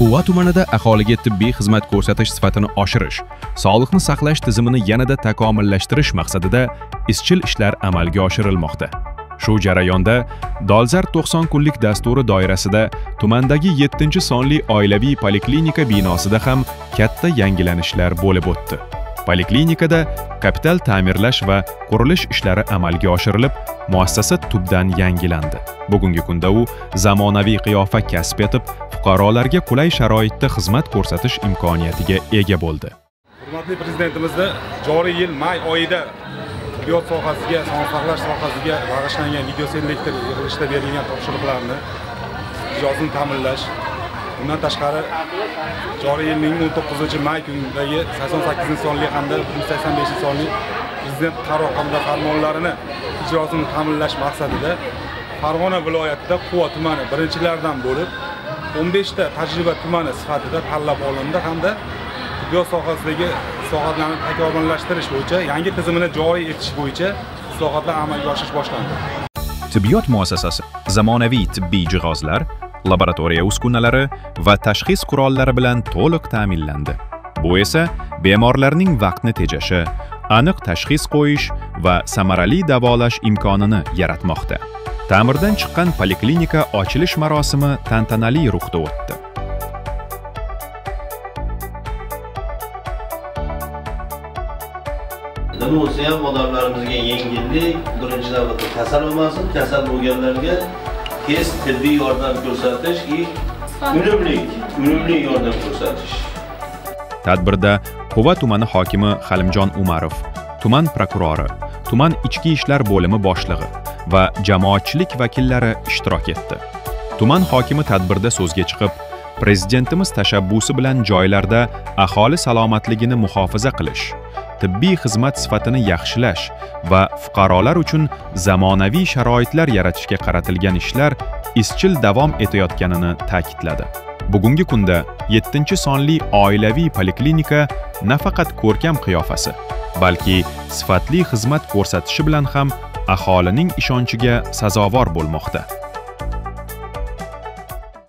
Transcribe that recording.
Quva tumanida aholiga tibbiy xizmat ko'rsatish sifatini oshirish, sog'liqni saqlash tizimini yanada takomillashtirish maqsadida izchil ishlar amalga oshirilmoqda. Shu jarayonda Dolzarb 90 kunlik dasturi doirasida tumandagi 7-sonli oilaviy poliklinika binosida ham katta yangilanishlar bo'lib o'tdi. Poliklinikada kapital ta'mirlash va qurilish ishlari amalga oshirilib, muassasa tubdan yangilandi. Bugungi kunda u zamonaviy qiyofa kasb etib, fuqarolarga qulay sharoitda xizmat ko'rsatish imkoniyatiga ega bo'ldi. Hurmatli prezidentimizni joriy yil may oyida tibbiyot sohasiga, sog'liqni saqlash sohasiga bag'ishlangan videoselektor yig'ilishida berilgan topshiriqlarni ijrosini ta'minlash, bundan tashqari joriy yilning 19 may kunidagi 88-sonli hamda 185-sonli prezident qaror hamda farmonlarini ijrosini ta'minlash maqsadida Farg'ona viloyatida Quva tumani birinchilardan bo'lib 15 ta tajriba tumani sifatida tanlab olindi hamda tibbiyot sohasidagi islohotlarni takomillashtirish bo'yicha yangi tizimini joriy etish bo'yicha islohotlar amalga oshirish boshlandi. Tibbiyot muassasasi zamonaviy tibbiy jihozlar, laboratoriya uskunalari va tashxis qurollari bilan to'liq ta'minlandi. Bu esa bemorlarning vaqtni tejashi, aniq tashxis qo'yish va samarali davolash imkonini yaratmoqda. Ta'mirdan chiqqan poliklinika ochilish marosimi tantanali ruhda o'tdi. Nima bo'lsa ham odamlarimizga yengillik, birinchi navbatda kasal bo'lmasin, kasal bo'lganlarga tez tibbiy yordam ko'rsatish va unumli yordam ko'rsatish. Tadbirda Quva tumani hokimi Halimjon Umarov, tuman prokurori, tuman ichki ishlar bo'limi boshlig'i va jamoatchilik vakillari ishtirok etdi. Tuman hokimi tadbirda so'zga chiqib, prezidentimiz tashabbusi bilan joylarda aholi salomatligini muhofaza qilish, tibbiy xizmat sifatini yaxshilash va fuqarolar uchun zamonaviy sharoitlar yaratishga qaratilgan ishlar izchil davom etayotganini ta'kidladi. Bugungi kunda 7-sonli oilaviy poliklinika nafaqat ko'rkam qiyofasi, balki sifatli xizmat ko'rsatishi bilan ham aholining ishonchiga sazovor bo'lmoqda.